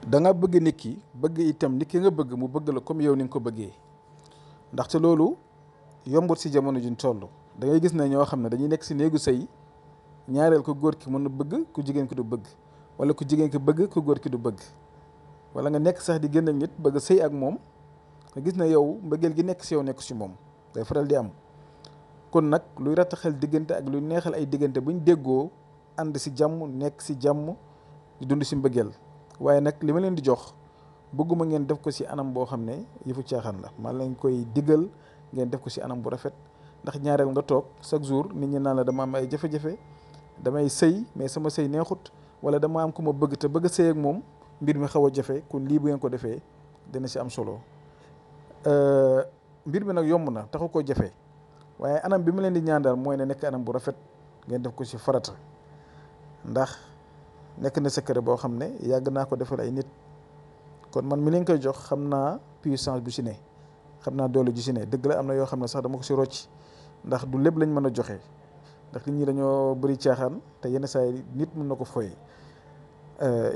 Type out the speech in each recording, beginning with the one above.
da nga bëgg nit ki bëgg itam nit ki nga bëgg mu bëgg la comme yow ni nga ko bëggee ndaxte loolu yombut si jamono juñ toll. da ngay gis ne ñoo xam ne dañuy nekk si néegu sëy ñaareel ko góor ki mën na bëgg ku jigéen ki du bëgg wala ku jigéen ki bëgg ku góor ki du bëgg wala nga nekk sax di génn ak nit bëgg sëy ak moom nga gis ne yow mbëggeel gi nekk si yow nekk si moom day faral di am. kon nag luy rattaxal diggante ak luy neexal ay diggante buñ déggoo ànd si jàmm nekk si jàmm di dund si mbëggeel waaye nag li ma leen di jox bëgguma ngeen def ko si anam boo xam ne yëfu caaxaan la maa leen koy diggal ngeen def ko si anam bu rafet ndax ñaareel nga toog chaque jour nit ñi naan la dama am ay jafe-jafe damay sëy mais sama sëy neexut wala dama am ku ma bëgg te bëgg a sëy ak moom mbir mi xaw a jafe kon lii bu ngeen ko defee dina si am solo mbir mi nag yomb na taxu koo jafe waaye anam bi ma leen di ñaan daal mooy ne nekk anam bu rafet ngeen def ko si farata ndax nekk na secret boo xam ne yàgg naa ko defal ay nit kon man mi leen koy jox xam naa puissance bu si ne xam naa doole ju si ne dëgg la am na yoo xam ne sax dama ko si rocc ndax du lépp lañ mën a joxe ndax nit ñi dañoo bëri caaxaan te yenn saa yi nit mën na ko foye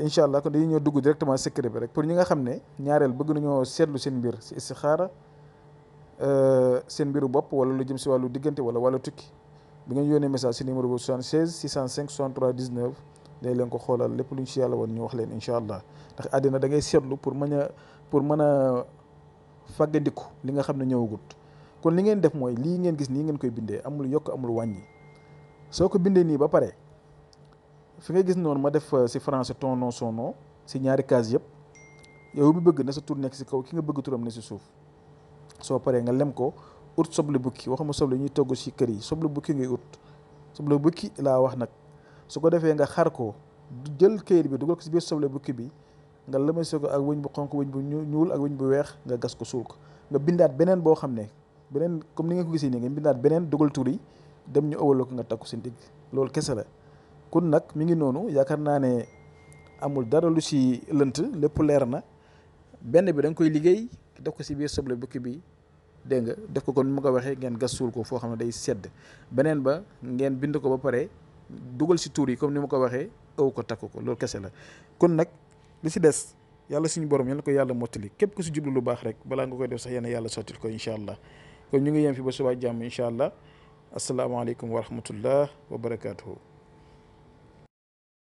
incha allah kon dañuy ñëw dugg directement secret bi rek pour ñi nga xam ne ñaareel bëgg nañoo seetlu seen mbir si istixaara seen mbiru bopp wala lu jëm si wàllu diggante wala wàllu tukki bi ngeen yónnee message si numéro bu 76 605 63 19 day leen ko xoolal lépp lu ñu si yàlla woon ñu wax leen incha allah ndax àddina da ngay seetlu pour mën a fàggandiku li nga xam ne ñëwagut kon li ngeen def mooy lii ngeen gis nii ngeen koy bindee amul yokk amul wàññi soo ko bindee nii ba pare fi nga gis noonu ma def si français ton nom son nom si ñaari case yëpp yow bi bëgg na sa tur nekk si kaw ki nga bëgg turam ne si suuf soo paree nga lem ko ut soble bukki waxuma soble ñuy togg si kër yi soble bukki ngay ut soble bukki laa wax nag su ko defee nga xar ko jël kayit bi dugal ko si biir soble bukki bi nga lëmase ko ak wëñ bu xonk wëñ bu ñuul ak wëñ bu weex nga gas ko suul ko nga bindaat beneen boo xam ne beneen comme ni nga ko gisee nii nga bindaat beneen dugal tur yi dem ñu ëwaloo ko nga takku si ndigg loolu kese la kon nag mi ngi noonu yaakaar naa ne amul dara lu si lënt lépp leer na benn bi da nga koy liggéey def ko si biir soble bukki bi dégg nga def ko kon ni ma ko waxee ngeen gas suul ko foo xam ne day sedd beneen ba ngeen bind ko ba pare dugal si tur yi comme ni ma ko waxee ëw ko takk ko loolu kese la kon nag li si des yàlla suñu borom yal na ko yàlla mottali képp ku si jublu lu baax rek balaa nga koy def sax yéen yàlla sottil ko incha allah kon ñu ngi yem fi ba suba jàmm incha allah asalaamaaleykum wa rahmatullah wa barakaatuhu